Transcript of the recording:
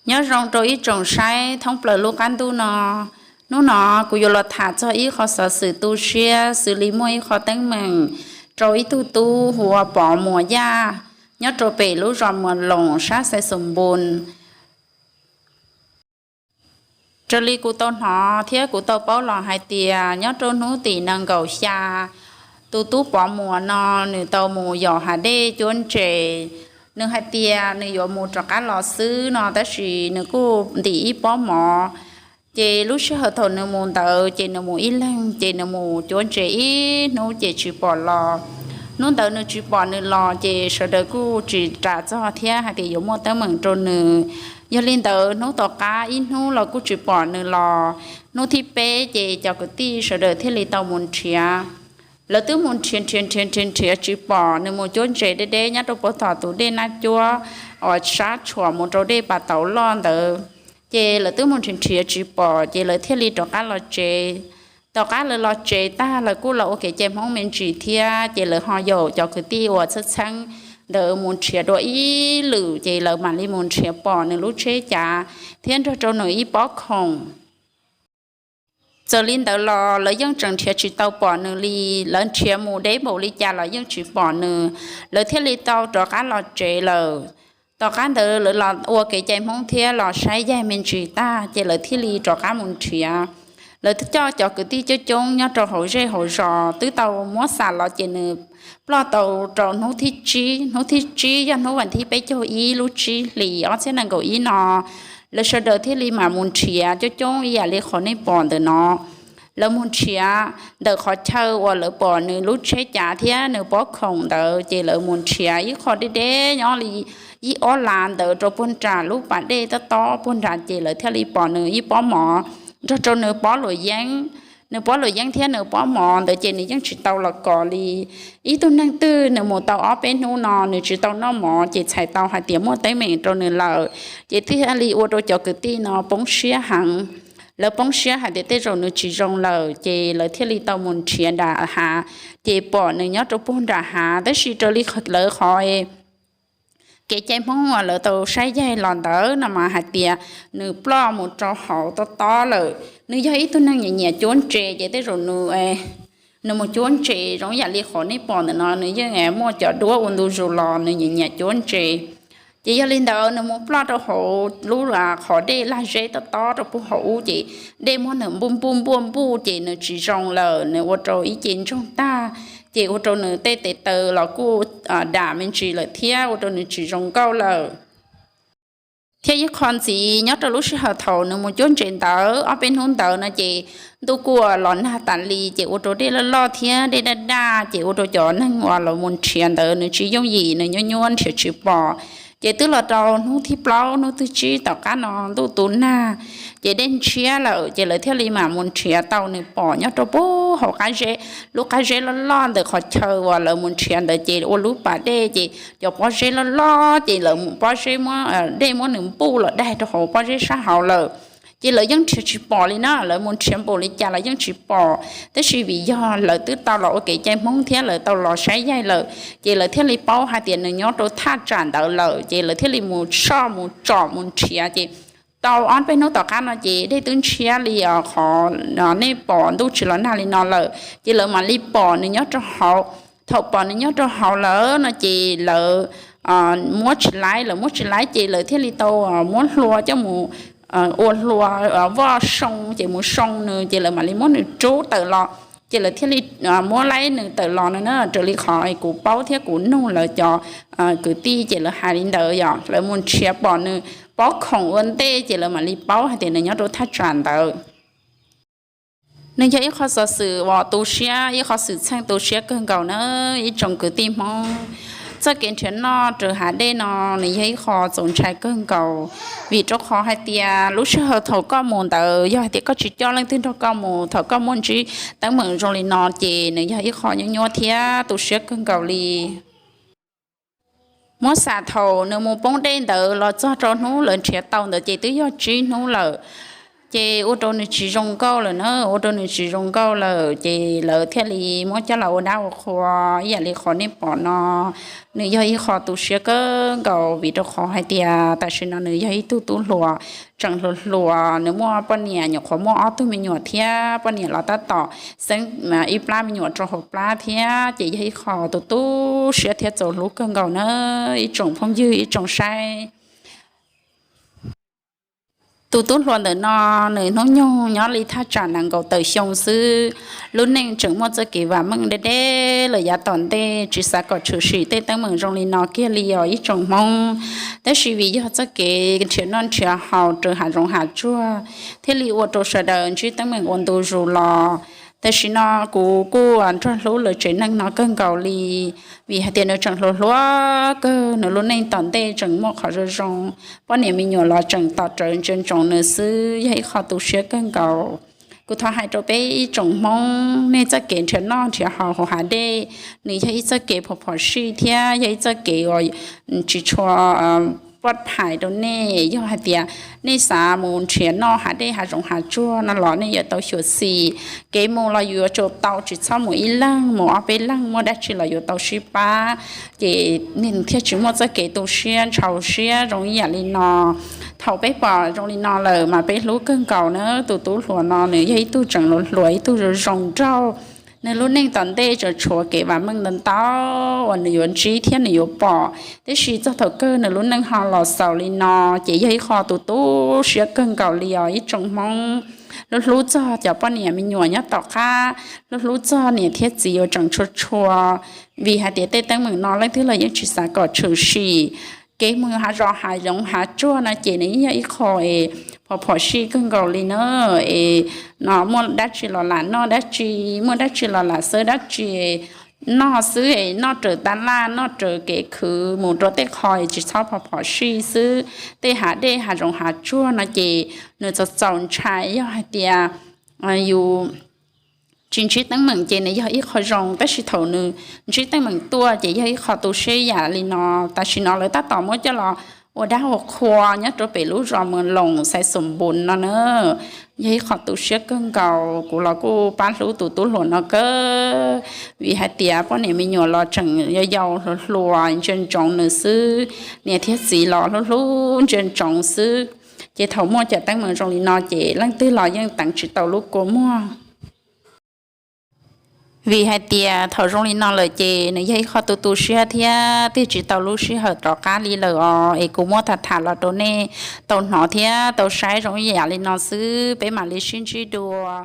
Nyob zoo rau ib tsoom saib thoob plaws lub qab ntuj no. Hnub no kuv yuav los tham txog ib qho xov xwm tu siab xws li muaj ib qho teeb meem rau ib tug tub hu ua Pov Muas Yaj nyob rau pem lub zos Muas Loos sab Xais Xoos Npoos. Raws li kuv tau hnov thiab kuv tau paub los hais tias nyob rau hnub tim nees nkaum xya, tus tub Pov Muas no nws tau mus yos hav dej cuab ntses. Nws hais tias nws yuav mus rov qab los xwb no, tab sis nws kuj ntim ib pob mov. Ces lub sij hawm thaum nws mus ntawd ces nws mus ib leeg, ces nws mus cuab ntses ib hnub ces tsis pom los. Hnub ntawd nws tsis pom nws los ces sawv daws kuj tsis ras txog thiab hais tias yuav muaj teeb meem rau nws. Yog li ntawd hnub tom qab ib hnub los kuj tsis pom nws los. Hnub thib peb ces cov kwv tij sawv daws thiaj li tau mus nrhiav. Lawv twb mus nrhiav nrhiav nrhiav nrhiav nrhiav tsis pom, nws mus cuab ntses deb deb nyob rau puag tom tus dej Nab Cuab uas sab tshuam mus rau dej Pas Tauv Loj ntawd. Ces lawv twb mus nrhiav nrhiav tsis pom, ces lawv thiaj li rov qab los tsev. Tom qab lawv los tsev tag, lawv kuj los ua kev cai Hmoob me ntsis thiab, ces lawv ho yaum cov kwv tij uas txheeb txheeb ntawd mus nrhiav dua ib lwm, ces lawv mam li mus nrhiav pom nws lub tsheb cav thiab nrog rau nws ib pob khoom. Txawm li ntawd los lawv yeej tseem nrhiav tsis tau pom nws li, lawv nrhiav mus deb npaum li cas los yeej tsis pom nws, lawv thiaj li tau rov qab los tsev lawm. Tom qab ntawd lawv los ua kev cai Hmoob thiab los saib yaig me ntsis tag, ces lawv thiaj li rov qab mus nrhiav. Lawv coj cov kwv tij coob coob nyob rau hauv zej hauv zos twb tau muab xam los, ces nws ploj tau rau hnub thib tsib, hnub thib tsib yog hnub vas thib peb caug ib lub tsib hlis ob txhiab nees nkaum ib no. Lawv sawv daws thiaj li mam mus nrhiav coob coob ib yam li qhov nej pom ntawm no. Lawv mus nrhiav ntawm qhov chaw uas lawv pom nws lub tsheb cav thiab nws pob khoom ntawd, ces lawv mus nrhiav ib qho deb deb nyob li ib ob las ntawd rau puag nram lub pas dej tob tob puag nrad, ces lawv thiaj li pom nws ib pob mov nrog rau nws pob luam yeeb. Nws pob luam yeeb thiab nws pob mov ntawd ces nws yeej tsis tau los kov li. Ib tug neeg twg nws mus tau ob peb hnub no nws tsis tau noj mov ces txhais tau hais tias muaj teeb meem rau nws lawm. Ces thiaj li ua rau cov kwv tij no poob siab heev. Lawv poob siab hais tias tej zaum nws tsis zoo lawm, ces lawv thiaj li tau mus nrhiav nram hav, ces pom nws nyob rau puag nram hav. Tab sis raws li lawv qhov kev cai Hmoob uas lawv tau saib yaig los ntawd no mas hais tias nws ploj mus rau hauv tob tob lawm. Nws yog ib tug neeg nyiam nyiam cuab ntses, ces tej zaum nws, nws mus cuab ntses zoo yam li qhov nej pom ntawm no, nws yeej muaj cov duab ua ntu zus los nws nyiam nyiam cuab ntses. Ces yog li ntawd nws mus ploj rau hauv lub qhov dej lag zeb tob tob rau puag hauv ub, ces dej muab nws npuj npuj npuj npuj ces nws tsis zoo lawm, nws ua rau ib ce ntsoog tag, ces ua rau nws tej tes taw los kuj dam me ntsis lawm thiab ua rau nws tsis zoo nkauj lawm. Thiab ib qho ntxiv, nyob rau lub sij hawm thaum nws mus cuab ntses ntawd ob peb hnub ntawd no ces ntuj kuj los nag tas li, ces ua rau dej loj loj thiab dej daj daj, ces ua rau cov neeg uas los mus nrhiav ntawd nws tsis yooj yim, nws nyuaj nyuaj nrhiav tsis pom. Ces twb los rau hnub thib plaub hnub thib tsib tom qab no ntuj tu nag, ces dej ntshiab lawm, ces lawv thiaj li mam mus nrhiav tau nws pom nyob rau puag hauv qab zeb, lub qab zeb loj loj ntawm qhov chaw uas lawv mus nrhiav ntawd, ces ua lub pas dej, ces cov pob zeb loj loj, ces lawv pob zeb, dej muab nws npuj los daig rau hauv pob zeb sab hauv lawm. Ces lawv yeej nrhiav tsis pom li na, lawv mus nrhiav npaum li cas los yeej tsis pom. Tab sis vim yog lawv twb tau los ua kev cai Hmoob thiab lawv tau los saib yaig lawm, ces lawv thiaj li paub hais tias nws nyob rau thaj tsam ntawd lawm, ces lawv thiaj li mus soj mus tsom mus nrhiav. Ces tau ob peb hnub tom qab no ces dej twb ntshiab li qhov nej pom, ntuj tsis los nag li no lawm, ces lawv mam li pom nws nyob rau hauv. Thaum pom nws nyob rau hauv lawm no ces lawv muab tsis laib, lawv muab tsis laib ces lawv thiaj li tau muab hlua coj mus ua hlua voj soo, ces mus soo nws, ces lawv mam li muab nws rub tawm los, ces lawv thiaj li muab laib nws tawm los no na. Raws li qhov kuv paub thiab kuv nug lawv cov kwv tij ces lawv hais li ntawd, yog lawv mus nrhiav pom nws pob khoom ua ntej ces lawv mam li paub hais tias nws nyob rau thaj tsam ntawd. Nws yog ib qho xov xwm uas tu siab, ib qho xwm txheej tu siab kawg nkaus na ib tsoom kwv tij Hmoob. Txoj kev nrhiav noj raws hav dej no nws yog ib qho txaus ntshai kawg nkaus, vim rau qhov hais tias lub sij hawm thaum koj mus ntawd yog hais tias koj tsis coj leej twg nrog koj mus, thaum koj muaj ntsib teeb meem zoo li no ces nws yog ib qho nyuaj nyuaj thiab tu siab kawg nkaus li. Muab xam thaum nws mus poob dej ntawd los txog rau hnub lawv nrhiav tau ntawd ces twb yog tsib hnub lawm. Ces ua rau nws tsis zoo nkauj lawm na, ua rau nws tsis zoo nkauj lawm ces lawv thiaj li muab coj los ua dab ua qhua ib yam li qhov nej pom no. Nws yog ib qho tu siab kawg nkaus vim rau qhov hais tias tam sim no nws yog ib tug tub hluas tseem hluas hluas, nws muaj poj niam, nyuam qhuav muaj ob tug me nyuam thiab poj niam los tab tom xeeb ib plab me nyuam rau hauv plab thiab, ces yog ib qho tu tu siab thiab txaus hlub kawg nkaus na ib tsoom phooj ywg ib tsoom saib. Tus tub hluas ntawm no nws hnub nyoog nyob li thaj tsam nees nkaum tawm xyoo xwb, lub neej tseem muaj txoj kev vam meej deb deb lawm yav tom ntej, tsis xav kom tshwm sim tej teeb meem zoo li no kiag li os ib tsoom Hmoob. Tab sis vim yog txoj kev nrhiav noj nrhiav haus raws hav zoov hav tsuag thiaj li ua rau sawv daws ntsib teeb meem ua ntu zus los. Tam sim no kuv kuj nrog hlub lawv tsev neeg no kawg nkaus li, vim hais tias nws tseem hluas hluas kawg, nws lub neej tom ntej tseem muaj qhov zoo zoo, poj niam me nyuam los tseem tos rawv ntsia ntsoov nws xwb, yog ib qho tu siab kawg nkaus. Kuv thov hais rau peb ib tsoom Hmoob, nej txoj kev nrhiav noj nrhiav haus hauv hav dej, nws yog ib txoj kev phom phom sij thiab yog ib txoj kev uas tsis tshua poj phais rau nej. Yog hais tias nej xav mus nrhiav noj hav dej hav zoov hav tsuag no los nej yuav tau xyuam xim, kev mus los yuav tsum tau, tsis txhob mus ib leeg, mus ob peb leeg muaj dab tsi los yuav tau sib pab, ces nws thiaj tsis muaj txoj kev tu siab ntshau siab zoo ib yam li no. Thaum peb pom zoo li no lawm mas peb hlub kawg nkaus na. Tus tub hluas no nws yog ib tug tseem hluas hluas, ib tug zoo zoo nraug, nws lub neej tom ntej tseem tshuav kev vam meej ntau ntau uas nws yuav ntsib thiab nws yuav pom, tiam sis txog thaum kawg nws lub neej ho los xaus li no, ces yog ib qho tu tu siab kawg nkaus li os ib tsoom Hmoob. Hlub hlub txog cov poj niam me nyuam nyob tom qab, hlub hlub txog niam thiab txiv uas tseem tshua tshua, vim hais tias tej teeb meem no leej twg los yeej tsis xav kom tshwm sim. Kev mus hav zos hav zoov hav tsuag no ces nws yeej yog ib qho es phom phom sij kawg nkaus li na. Es no muaj dab tsi los lam noj dab tsi, muaj dab tsi los lam xawb dab tsi, noj xwb es noj raws tab laj, noj raws kev khwv, mus rau tej qho es tsis txhob phom phom sij xwb. Tej hav dej hav zoov hav tsuag no ces nws txaus txaus ntshai, yog hais tias yus tsis ntsib teeb meem ces nws yog ib qho zoo, tab sis thaum nws ntsib teeb meem tuaj ces yog ib qho tu siab yam li no. Tam sim no lawv tab tom muab coj los ua dab ua qhua nyob rau pem lub zos Mws Loos, xaiv Xum Npus no na. Yog ib qho tu siab kawg nkaus, kuv los kuj pab hlub tus tub hluas no kawg, vim hais tias poj niam me nyuam los tseem yau yau hluas hluas ntsia ntsoov nws xwb, niam thiab txiv los hlub hlub ntsia ntsoov xwb. Ces thaum muaj cov teeb meem zoo li no ces leej twg los yeej teev tsis tau lub kua muag. Vim hais tias thaum zoo li no lawm ces nws yog ib qho tu tu siab thiab tig tsis tau lub sij hawm rov qab li lawm os. Es kuv muab tham tham los rau nej tau hnov thiab tau saib zoo ib yam li no xwb, peb mam li sib ntsib dua.